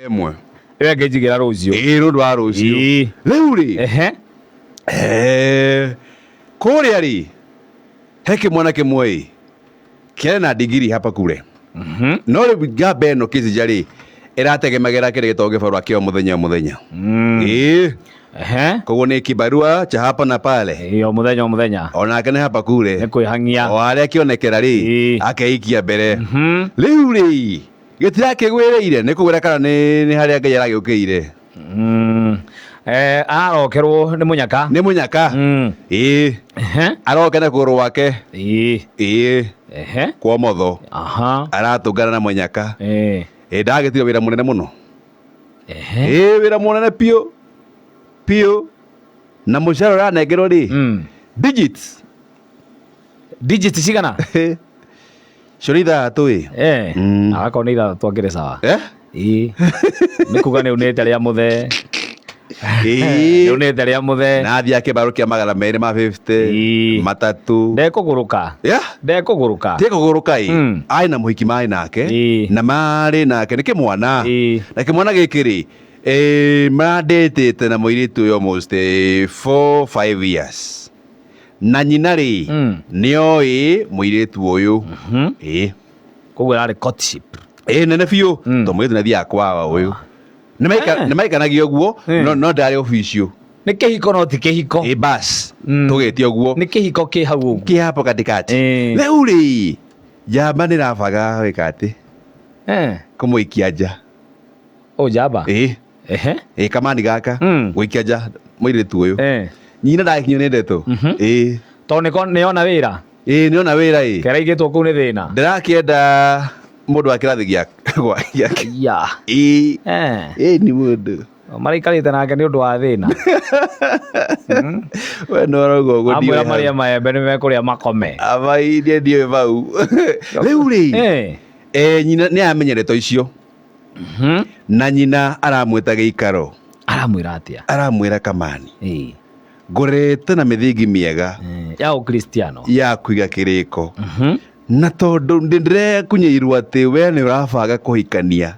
Ĩmwe. Ĩyo ĩngĩ njigĩra rũciũ. Ĩĩ, nĩ ũndũ wa rũciũ. Ĩĩ. Rĩu rĩ, Ehe. Kũrĩa rĩ, he kĩmwana kĩmwe ĩ kĩarĩ na ndigiri hapa kure. No rĩu ngamba ĩno kĩcija rĩ, ĩrategemagĩra kĩrĩa gĩtagwo gĩbarũa kĩa o mũthenya o mũthenya. Ĩĩ. Koguo nĩ kibarua cha hapa na pale. Ĩĩ, o mũthenya o mũthenya. Onake nĩ hapa kure. Nĩ kwĩhang'ia. O harĩa kĩonekera rĩ, akeikia mbere. Rĩu rĩ, gĩtirakĩgwĩrĩire nĩ kũgwĩra kana nĩ harĩa Ngai aragĩũkĩire? Arokerwo nĩ mũnyaka. Nĩ mũnyaka. Ĩĩ. Aroke na kũgũrũ gwake. Ĩĩ. Kwa ũmotho. Aratũngana na mũnyaka. Ĩĩ, ndagĩtiga wĩra mũnene mũno. Ĩĩ, wĩra mũnene biũ biũ, na mũcara ũranengerwo rĩ, digits. Digits cigana? Cio nĩ ithathatũ ĩ. Agakorwo nĩ ithathatũ akĩrĩ sawa. Eh? Ĩĩ. Nĩ kuga nĩ unĩte rĩa mũthee. Ĩĩ. Nĩ unĩte rĩa mũthee. Na athiĩ akĩbarũ kĩa 250, 3. Ndekũgũrũka. Yeah. Ndekũgũrũka. Ti kũgũrũka ĩ. Arĩ na mũhiki marĩ nake. Na marĩ nake nĩ kĩmwana. Na kĩmwana gĩkĩ rĩ, marandĩtĩte na mũirĩtu ũyũ almost 4 5 years. Na nyina rĩ, nĩoĩ mũirĩtu ũyũ. Ĩĩ. Koguo ĩrarĩ courtship. Ĩĩ, nene biũ. Tondũ mũirĩtu nĩathiaga kwawa ũyũ. Nĩ maikanagia ũguo, no ndarĩ official. Nĩ kĩhiko no ti kĩhiko. Ĩĩ, bas. Tũgĩte ũguo. Nĩ kĩhiko kĩ hau ũguo. Kĩ hapo katikati. Rĩu rĩ, njamba nĩ ĩrabaga gwĩka atĩ? Kũmũikia nja. O njamba? Ĩĩ. Ĩĩ, kamani gaka. Gũikia nja mũirĩtu ũyũ. Nyina ndagĩkinyio nĩ ndeto. Ĩĩ. Tondũ nĩona wĩra. Ĩĩ, nĩona wĩra ĩ. Keraigĩtwo kũu nĩ thĩna. Ndĩrakĩenda mũndũ wa kĩrathi gĩake. Ya. Ĩĩ. Ĩĩ, nĩ mũndũ. Maraikarĩte nake nĩ ũndũ wa thĩna. We nĩ ũrauga ũguo Amwĩra ndiũĩ hau. marĩe maembe nĩ mekũrĩa makome. Amai niĩ ndiũĩ hau. Rĩu rĩ, nyina nĩ amenya ndeto icio. Na nyina aramwĩta gĩikaro. Aramwĩra atĩa? Aramwĩra kamani. Ngũrĩte na mĩthingi mĩega. Ya ũkristiano. Ya kũiga kĩrĩko. Na tondũ ndĩrekunyĩirwo atĩ we nĩ ũrabanga kũhikania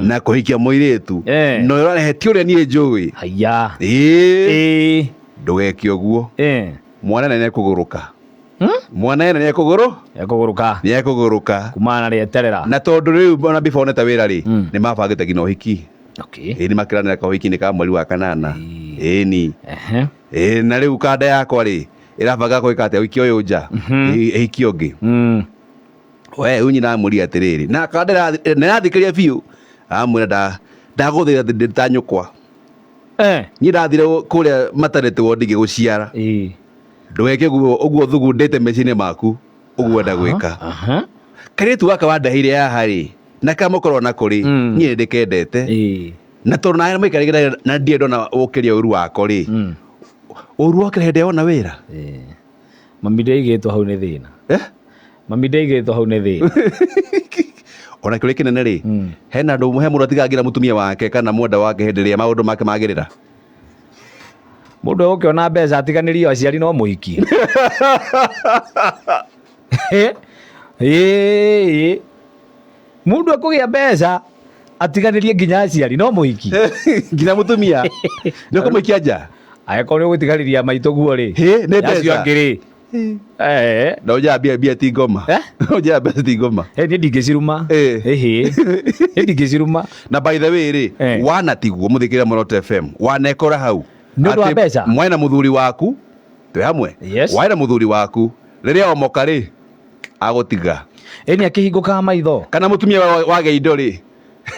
na kũhikia mũirĩtu, na ũrarehe ti ũrĩa niĩ njũĩ. Haya. Ĩĩ. Ndũgeke ũguo. Mwana nĩ ekũgũrũka. Mwana ena nĩ ekũgũrũ? Ekũgũrũka. Nĩ ekũgũrũka. Kumana na rĩeterera. Na tondũ rĩu ona before onete wĩra rĩ, nĩ mabangĩte nginya ũhiki. Ĩĩ, nĩ makĩranĩra kaũhiki nĩ ka mweri wa kanana. Ĩni. Ĩĩ, na rĩu kanda yakwa rĩ, ĩrabanga gwĩka atĩa ũhiki ũyũ nja? Ĩhiki ũngĩ. We rĩu nyina amwĩrire atĩrĩrĩ, na kanda nĩ ĩrathikĩrĩria biũ, amwĩra ndagũthĩra atĩ ndĩ ta nyũkwa. Niĩ ndathire kũrĩa maternity ward ngĩgũciara. Ndũgeke ũguo ũguo thugundĩte meciria maku ũguo wenda gwĩka. Kairĩtu gaka wandeheire haha rĩ, na kamũkorwo nako rĩ, niĩ nĩ ndĩkendete. Na tondũ nawe mũikarĩire na ndirĩ ndona ũkĩria ũru wako rĩ, ũru wokĩra hĩndĩ ĩrĩa wona wĩra. Mami ndaigĩtwo hau nĩ thĩna. Mami ndaigĩtwo hau nĩ thĩna. Ona kĩũria kĩnene rĩ, hena andũ, he mũndũ atigaga mũtumia wake kana mwenda wake hĩndĩ ĩrĩa maũndũ make magĩrĩra? Mũndũ egũkĩona mbeca atiganĩrio aciari no mũhiki. Ĩĩ. Mũndũ ekũgĩa mbeca atiganĩrie nginya aciari no mũhiki. Nginya mũtumia. Nĩ ũkũmũikia nja? Angĩkorwo nĩ ũgũtigarĩria maitũ guo rĩ. Hĩ, nĩ Acio mbeca. angĩ rĩ. Na ũnjaga mbia, mbia ti ngoma. Ũnjaga mbeca ti ngoma. Niĩ ndingĩciruma. Ĩhĩ. Niĩ ndingĩciruma. Na by the way rĩ, wanatigwo mũthikĩrĩria Muoroto FM, wanekora hau. Nĩ ũndũ wa Atĩ mbeca? Mwarĩ na mũthuri waku, twĩ hamwe? Warĩ na mũthuri waku, rĩrĩa omoka rĩ, agũtiga. Ĩni akĩhingũkaga maitho. Kana mũtumia wage indo rĩ,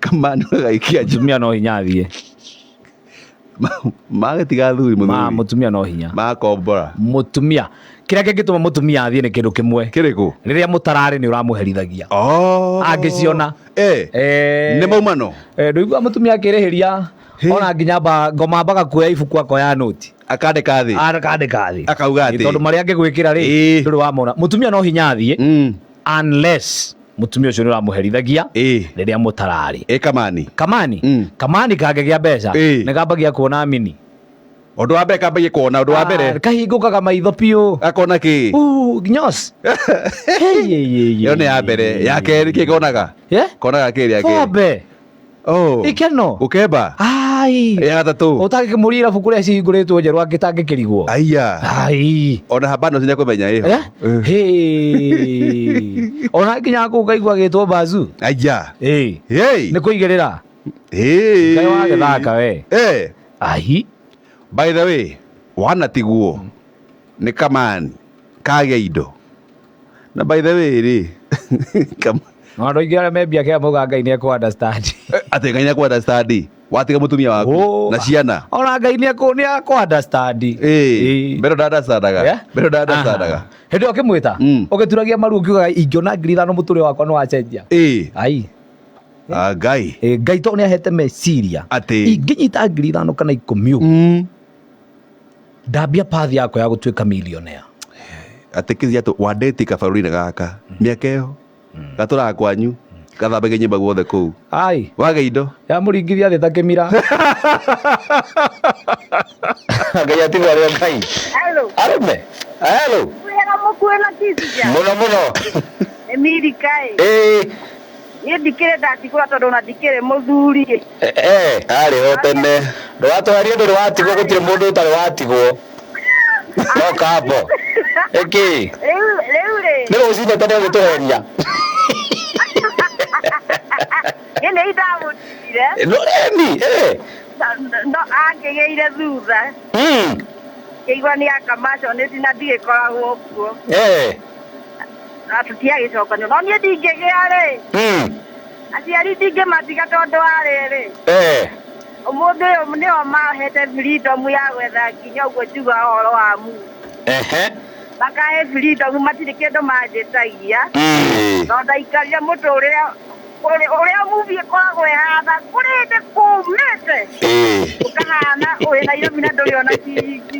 kamani agaikia nja. Mũtumia no hinya athiĩ. Magĩtiga athuri Ma, mũthuri. mũtumia no hinya. Makombora. Mũtumia. Kĩrĩa kĩngĩtũma mũtumia athiĩ nĩ kĩndũ kĩmwe. Kĩrĩkũ? Rĩrĩa mũtararĩ nĩ ũramũherithagia. Angĩciona. Nĩ maumano. Ndũigua mũtumia akĩrĩhĩria ona nginya ngoma ambaga kuoya ibuku akoya noti. Akandĩka thĩ. Akandĩka thĩ. Akauga atĩ. Tondũ marĩa angĩgwĩkĩra rĩ, ndũrĩ wamona. Mũtumia no hinya athiĩ unless mũtumia ũcio nĩ ũramũherithagia rĩrĩa mũtararĩ. Kamani. Kamani. Kamani kangĩgĩa mbeca nĩ kambagia kuona mini. Ũndũ wa mbere kambagia kuona ũndũ wa mbere. Kahingũkaga maitho biũ. Akona kĩ? Nyos. Ĩyo nĩ ya mbere. Ya kerĩ kĩ konaga? Konaga kĩ rĩa kerĩ? Bombe. Oh. Ikeno. Gũkemba. Ai. Ya gatatũ. Ũtangĩkĩmũria irabu kũrĩa cihingũrĩtwo njerũ angĩtangĩkĩrigwo. Aya. Ai. Ona habano sinakũmenya ĩho. Eh? Hey. Ona nginya kũu ngaigua gĩtwo bazu. Aya. Ĩĩ. Hey. Nĩ kũigĩrĩra. Hey. Ngai wagĩthaka we. Eh. Ai. By the way, wanatigwo nĩ kamani kagĩa indo. Na by the way rĩ, No andũ aingĩ arĩa me mbia kĩa mauga Ngai nĩ ekũ understand. Atĩ Ngai nĩekũ understand watiga mũtumia waku Oh. na ciana. Ona Ngai nĩ ekũ understand. Ĩĩ. Mbere ndandastandaga. Yeah? Mbere ndandastandaga. Aha. Hĩndĩ ĩyo ũkĩmwĩta ũgĩturagia maru ũkiugaga ingĩona 5,000 mũtũrĩre wakwa nĩ wacenjia. Ĩĩ. Ai. Ah, Ngai. Ĩ, Ngai tondũ nĩ ahete meciria Atĩ. ingĩnyita 5,000 kana 10 ũguo ndambia path yakwa ya gũtuĩka millionaire. Atĩ kĩzi atĩ wandeti kabarũri-inĩ gaka mĩaka ĩyo gatũraga kwanyu gathambagia nyũmba guothe kũu. Ai. Wage indo. Ya mũringithia thĩ ta kĩmira. Ngai atigwo arĩ o Ngai. Hello. Arũme. Hello. Wega mũkuĩ na Kisija. Mũno mũno. Nĩ Mirika ĩ. Ĩĩ. Niĩ ndikĩrĩ ndatigũra tondũ ona ndikĩrĩ mũthuri. Eh, arĩ ho tene. Ndũgatwarie ndũrĩ watigwo gũtirĩ mũndũ ũtarĩ watigwo. No kambo. Ĩkĩ? Rĩu rĩu rĩ. Nĩ rũcinĩ tene ũgĩtũheria. Niĩ nĩ ndamũtigire. No eni, eh. No angĩgĩire thutha. Kĩigua nĩ akamaconĩti na ndigĩkoragwo kuo. Eh. Na tũtiagĩcokanio. No niĩ ndingĩgĩa rĩ. Aciari ndingĩmatiga tondũ wa rĩrĩ. Eh. Ũmũthĩ ũyũ nĩo mahete freedom ya gwetha nginya ũguo njugaga ũhoro wa Mungu. Ehe. Makahe freedom matirĩ kĩndũ manjĩtagia. No ndaikarire mũtũrĩre ũrĩa movie ĩkoragwo ĩhana kũrĩ hĩndĩ kũmĩte. Ũkahana wĩ Nairobi na ndũrĩ ona ciringi.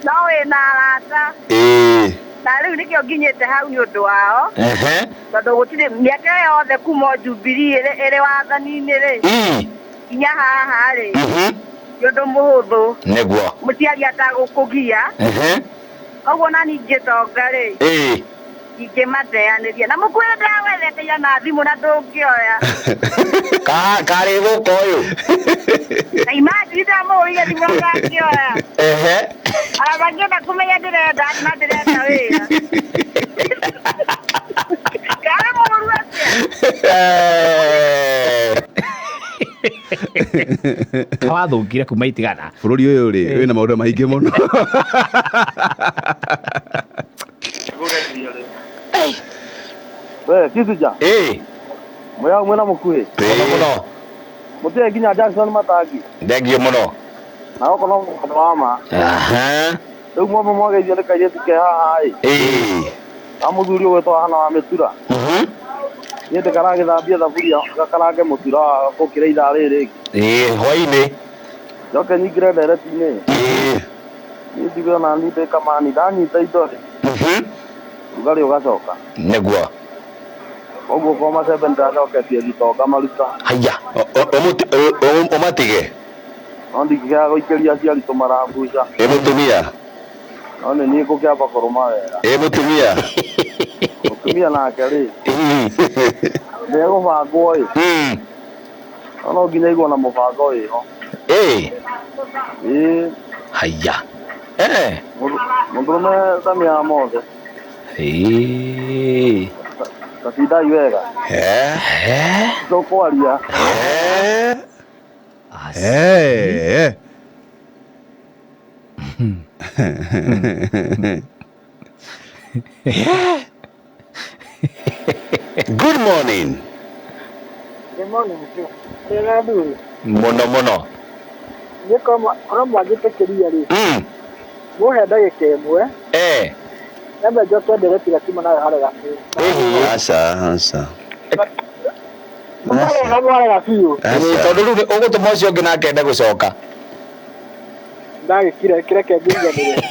No wĩna arata. Na rĩu nĩkĩo nginyĩte hau nĩ ũndũ wao. Ehe. Tondũ gũtirĩ mĩaka ĩyo yothe kuma o Jubilee ĩrĩ wathani-inĩ rĩ. Nginya haha rĩ. Ti ũndũ mũhũthũ. Nĩguo. Mũciari atagũkũgia. Ehe. Koguo nani ingĩtonga rĩ. Ingĩmateanĩria. Na mũkuĩre ndĩragwethekeire na thimũ na ndũngĩoya. Karĩ gũka ũyũ. Na imagine ndamũhũrĩire thimũ na ndangĩoya. Ehe. Ona mangĩenda kũmenya ndĩrenda na ndĩrenda wĩra. Karĩ mũru atĩa? Kawathũkire kuma itigana. Bũrũri ũyũ rĩ wĩna maũndũ maingĩ mũno. We, Kisija. Ĩĩ. Mwea mwena mũkuhĩ. Mũno mũno. Mũtige nginya Jackson Matangi. Thengio mũno. Na okorwo mũndũ wa ma. Aha. Rĩu mwamba mwageithio nĩ kairĩtu ke haha ĩ. Ĩĩ. Na mũthuri ũgwĩtwo Hana wa Mĩtura. Niĩ ndĩkaragĩthambia thaburia gakarange mũtura wa gũkĩra ithaa rĩrĩ rĩngĩ. Ĩĩ, hwainĩ. Njoke nyingĩre ndereti-inĩ. Ĩĩ. Niĩ njigue ona niĩ ndĩ kamani ndanyita indo rĩ. Rugarĩ ũgacoka. Nĩguo. Koguo kwa macembe nĩndacoketie thitoo ngamaruta. Haya. Ũmatige. No ndingĩkĩaga gũikĩria aciari tũmarambuca. Ĩ mũtumia. No nĩ niĩ ngũkĩamba kũrũma wega. Ĩ mũtumia. Mũtumia nake rĩ. Ndegũbangwo ĩ. No no nginya aigwo na mũbango wĩho. Ĩĩ. Ĩĩ. Haya. Eh. Mũndũrũme thamia mothe. Ĩĩ. Tabindai wega. Eh. Tũkwaria. Eh. Eh. Good morning. Good morning too. Wega thuri. Mũno mũno. Niĩ korwo mwangĩtĩkĩria rĩ. Mũhe ndagĩka ĩmwe. Eh. Nyambe njoke ndereti gakiuma nawe harĩa gabere. Aca, aca. Mũkarega mwarega biũ. Ĩĩ, tondũ rĩu ũgũtũma ũcio ũngĩ nake ende gũcoka. Ndagĩkire kĩreke ngĩiganĩre.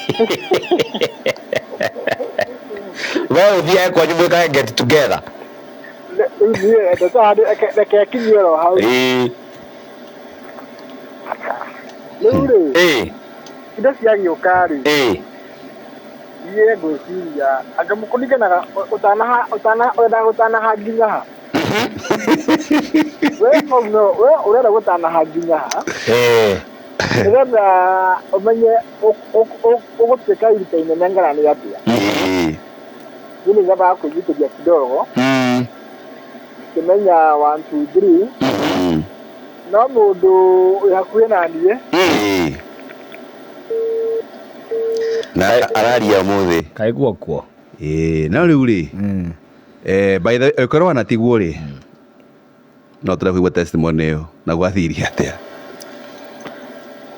We ũthiage kwanyu mwĩkage get together. Rĩu niĩ ndete reke kinyie oro hau. Ĩĩ. Rĩu rĩ. Ĩĩ. Indo ciagĩũka rĩ. Ĩĩ. Niĩ ngwĩciria anga kũringanaga ũtanaha ũtana wendaga gũtanaha nginya ha. We hau no we ũrenda gũtanaha nginya ha nĩgetha ũmenye ũgũtuĩka iruta inene ngana nĩ atĩa. Niĩ nĩ nyambaga kwĩgitĩria kidogo ngĩmenya 1 2 3 no mũndũ wĩ hakuhĩ na niĩ Na araria ũmũthĩ. Kaĩ guokuo. Ĩĩ, no rĩu rĩ, by the way, ũkorwo wanatigwo rĩ, no tũrenda kũigua testimony ĩyo na gwathirie atĩa.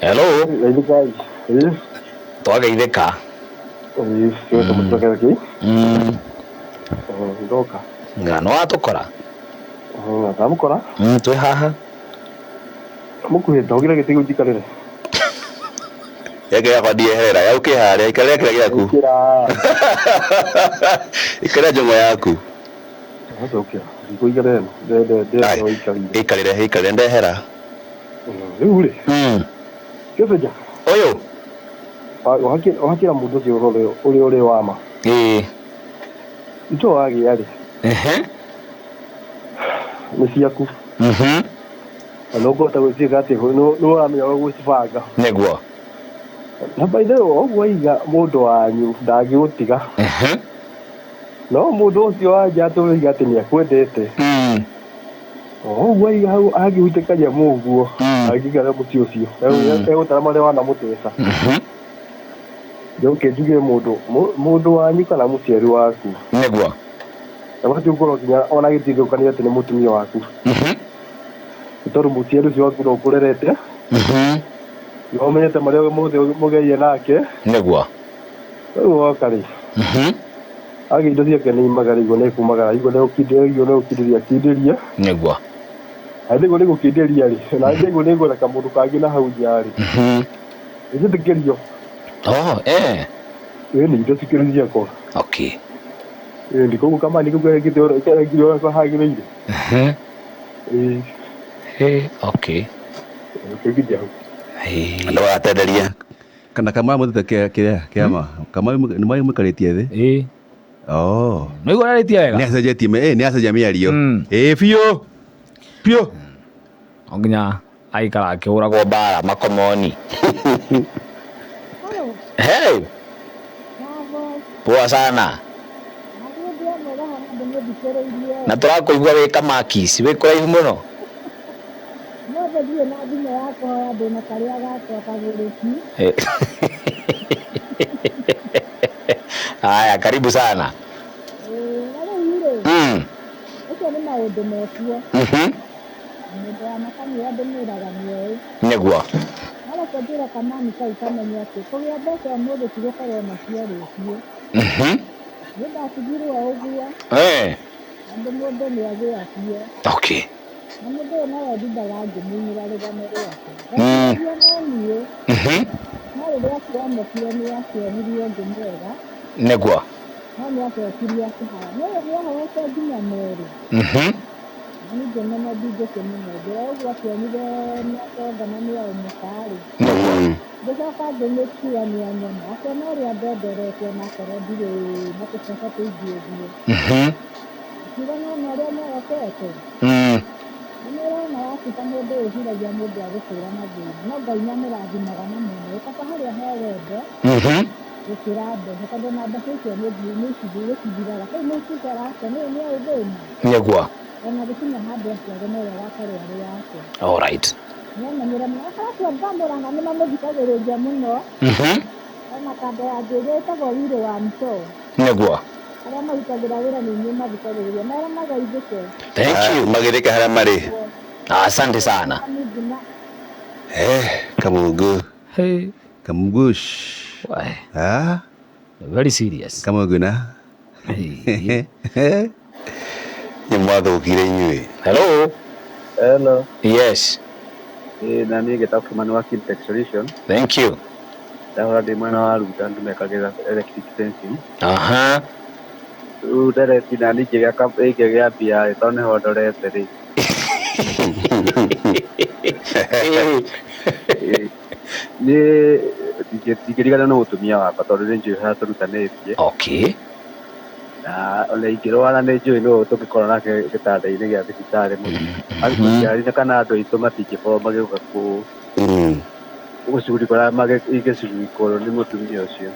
Hello. Geithĩkai. Ĩĩ. Twageithĩka. Ĩĩ, kĩ? Ndoka. Nga no watũkora. Ndamũkora. Twĩ haha. Mũkuhĩte ũgire gĩtĩ kĩu njikarĩre. Gĩake gĩakwa ndieherera, gĩaku kĩ harĩa, ikarĩra kĩrĩa gĩaku. Ikarĩra njũng'wa yaku. Ikarĩre, ikarĩre ndehera. Rĩu rĩ. Kĩbenja. Ũyũ. Wahakĩra mũndũ ũcio ũhoro ũrĩa ũrĩ wa ma. Ĩĩ. Ito wagĩa rĩ. Nĩ ciaku. Na nĩ ũkũhota gwĩciĩka atĩ nĩ ũramenya ũrĩa gũcibanga. Nĩguo. Na by the way, ũguo waiga mũndũ wanyu ndangĩgũtiga. No mũndũ ũcio wa nja atũiga atĩ nĩ akwendete. Ũguo waiga hau angĩhutĩkania mũguo angĩikara mũciĩ ũcio egũtara marĩa wanamũteca. Njoke njuge mũndũ mũndũ wanyu kana mũciari waku. Nĩguo. Na batiĩ gũkorwo nginya ona gĩtithũkania atĩ nĩ mũtumia waku. Nĩ tondũ mũciari ũcio waku no ũkũrerete. Nĩ ũmenyete marĩa mothe mũgerie nake. Nĩguo. Rĩu woka rĩ. Agĩ indo ciake nĩ imagara igua nĩ kumagara igua nĩ gũkindĩria nĩ gũkindĩria kindĩria. Nĩguo. Angĩguo nĩ gũkindĩria rĩ na angĩguo nĩ ngwenda kamũndũ kangĩ na hau nja rĩ. Njĩtĩkĩrio. Oh, eh. Ĩĩ nĩ indo cikĩrĩ ciakwa. Okay. Ĩĩ ndĩ koguo kamani kau gekĩte ũrĩa ũrĩa hagĩrĩire. Ĩĩ. Okay. Kĩnginya hau. Andũ atenderia. Kana kamau mũthete kĩrĩa kĩama. Kamau nĩ mwaikarĩtie thĩ. Ĩĩ. Oh. Nĩ ũiguo ararĩtie wega? Nĩ acenjetie nĩ acenjia mĩario. Ĩĩ biũ. Biũ. No nginya aikara akĩhũragwo mbara makomoni. Hey. Poa sana. Na tũrakũigua wĩ kamakis, wĩ kũraihu mũno. Mothe ndirĩ na thimũ ya kũhoya ndĩna karĩa gakwa kagũrĩki. Haya, karibu sana. Na rĩu rĩ, ũcio nĩ maũndũ mekuo. Mũndũ wa makanitha ndĩmwĩraga nĩoĩ. Nĩguo. No reke njĩre kamani kau kamenye atĩ kũgĩa mbeca ũmũthĩ ti gũkorwo nacio rũciũ. Niĩ ndatigirwo ũguo. Tondũ mũndũ nĩ agĩa cio. Okay. Na mũndũ ũyũ nowe ndindaga ngĩmũinĩra rũgano rwake. Ndatigirwo no niĩ. No rĩrĩa akĩonekire nĩ akĩonirie ũngĩ mwega. Nĩguo. No nĩ acokirie akĩhaya. Nĩ ũyũ nĩahoete nginya merĩ. Na niĩ ngĩmenya ndingĩkĩmũnengera ũguo akĩonire nĩatonga na nĩaũmũka-rĩ. Ngĩcoka ngĩmĩkua nĩanyona akĩona ũrĩa ndenderete onakorwo ndirĩ na tũbeca tũingĩ ũguo. Akiuga nĩwona ũrĩa nyorokete. Na nĩũrona watuĩka mũndũ wĩciragia mũndũ agũtũra na thĩna. No Ngai nĩamũrathimaga na mũno. Kaba harĩa he wendo gũkĩra mbeca tondũ ona mbeca icio nĩcithiraga. Kũu nĩcikarate nĩ nĩoĩ thĩna. Nĩguo. Ona gũkinya handũ aciarwo nowe agakorwo arĩ wake. All right. Nĩamenyire mũno. Akoretwo ngamũranga nĩmamũthikagĩrĩria mũno. Ena kanda ya njĩrĩ ĩtagwo Wĩrĩ wa Mtoo. Nĩguo. Arĩa marutagĩra wĩra nĩ inyuĩ mathikagĩrĩria. Mera magaithĩke. Thank you. Magĩrĩke harĩa marĩ. Asante sana. Kamungu. Hey. Kamungu. Why? Ah? Very serious. Kamungu na. Nĩ mwathũkire inyuĩ. Hello. Hello. Yes. Na niĩ ngĩtagwo Kimani wa Kintech Solution. Thank you. Ndahũra ndĩ mwena wa Ruta ndĩmekagĩra electric fencing. Aha. Rĩu ndereti na niĩ ingĩgĩa mbia rĩ tondũ nĩho ndorete rĩ. Niĩ ndingĩrigana nĩ mũtumia wakwa tondũ nĩ njũĩ harĩa tũrutanĩtie. Okay. Na ona ingĩrwara nĩ njũĩ nũ tũngĩkorwo nake gĩtanda-inĩ gĩa thibitarĩ mũciari kana andũ aitũ matingĩkorwo magĩũka gũcugurikwo ingĩcugurikwo nĩ mũtumia ũcio.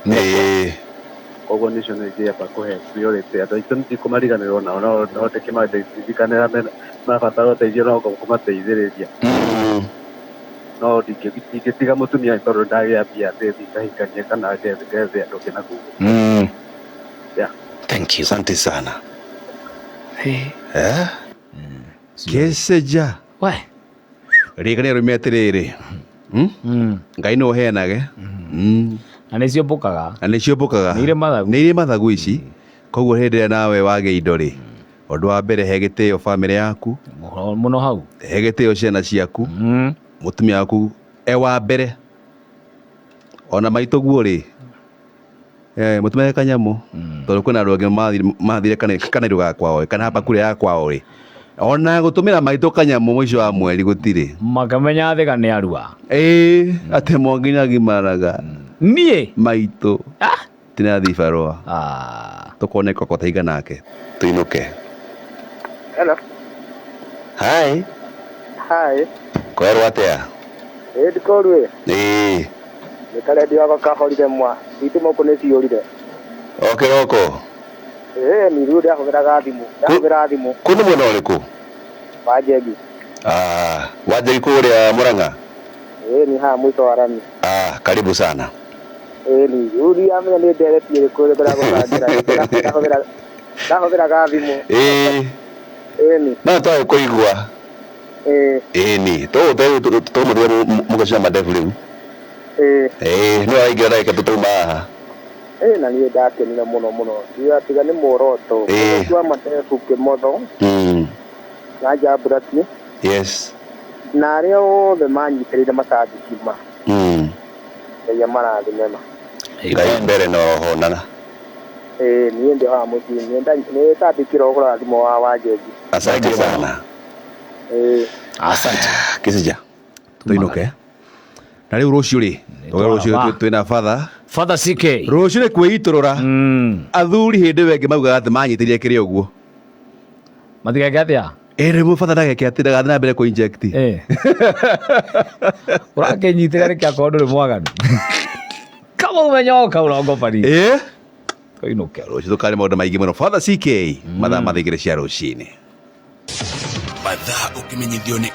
Koguo nĩcio nĩ ingĩamba kũhe priority andũ aitũ nĩndikũmariganĩrwo nao no ndĩkĩmaririkanĩra marabatara ũteithio no kũmateithĩrĩria. No ndingĩtiga mũtumia tondũ ndagĩa mbia atĩ thiĩ ngahikanie kana ngethe andũ angĩ nakũu. Yeah. Thank you. Asante sana. Eh? Keseja. We. Rĩga nĩ arũme atĩrĩrĩ. Ngai no ũheanage. Na nĩ ciũmbũkaga. Na nĩ ciũmbũkaga. Nĩ irĩ mathagu. Nĩ irĩ mathagu ici. Koguo hĩndĩ ĩrĩa nawe wagĩa indo rĩ, ũndũ wa mbere he gĩtĩo bamĩrĩ yaku. Mũno hau. He gĩtĩo ciana ciaku. Mũtumia waku e wa mbere. Ona maitũ guo rĩ, mũtumia kanyamũ. Tondũ kwĩna andũ angĩ mathire kanairũ ga kwao kana hapa kũrĩa ya kwao rĩ. Ona gũtũmĩra maitũ kanyamũ mũico wa mweri gũtirĩ. Makamenya thĩga nĩ arua. Atĩ mwangi nĩagimaraga. Niĩ? Maitũ. Tinathi barũa. Tũkone kokota nake. Tuinũke. Hello. Hi. Hi. Kwerwo atĩa? Ndikoru. Ĩĩ. Nĩ karendio gakwa kahorire mwa. Thitima gũkũ nĩ ciũrire. O kĩroko? Ni rĩu ndahũthĩraga thimũ. Ndahũthĩra thimũ. Kũ nĩ mwena ũrĩkũ? Wanjegi. Wanjegi kũrĩa Murang'a? Ni haha mũico wa rami. Karibu sana. Ni rĩu ndiramenya nĩ ndereti ĩrĩkũ ndĩragũbangĩra. Ndahũthĩraga thimũ. Ni. No twage kũigua. Ni. Tũgũmũthia mũgacina mandebu rĩu. No aingĩra ndagĩka tũtauma haha. Na niĩ ndakenire mũno mũno. Tiga nĩ muoroto. Kwa mandebu kĩmotho. Na Njamburati. Yes. Na arĩa othe manyitĩrĩire macandĩki ma. Ngai amarathime ma. Ngai mbere na roho nana. Niĩ ndĩ haha mũciĩ. Nĩ ndandĩkĩra ũhoro thimũ wa Wanjegi. Asante sana. Asante. Kisija. Tuinũke. Na rĩu rũciũ rĩ, rũciũ twĩna Father. Father CK. Rũciũ nĩ kwĩitũrũra. Athuri hĩndĩ ĩyo ĩngĩ maugaga atĩ manyitĩrĩire kĩrĩ ũguo. Matigeke atĩa? Rĩu Father ndageke atĩ ndagathiĩ na mbere kũ inject. Ũrakĩnyitĩra nĩkĩ akorwo ndũrĩ mwaganu? Kama ũmenyoka ũrongo bari. Tũinũke. Rũciũ tũkarĩ maũndũ maingĩ mũno. Father CK mathaa 2:00 cia rũcinĩ. Mathaa ũkĩmenyithio nĩ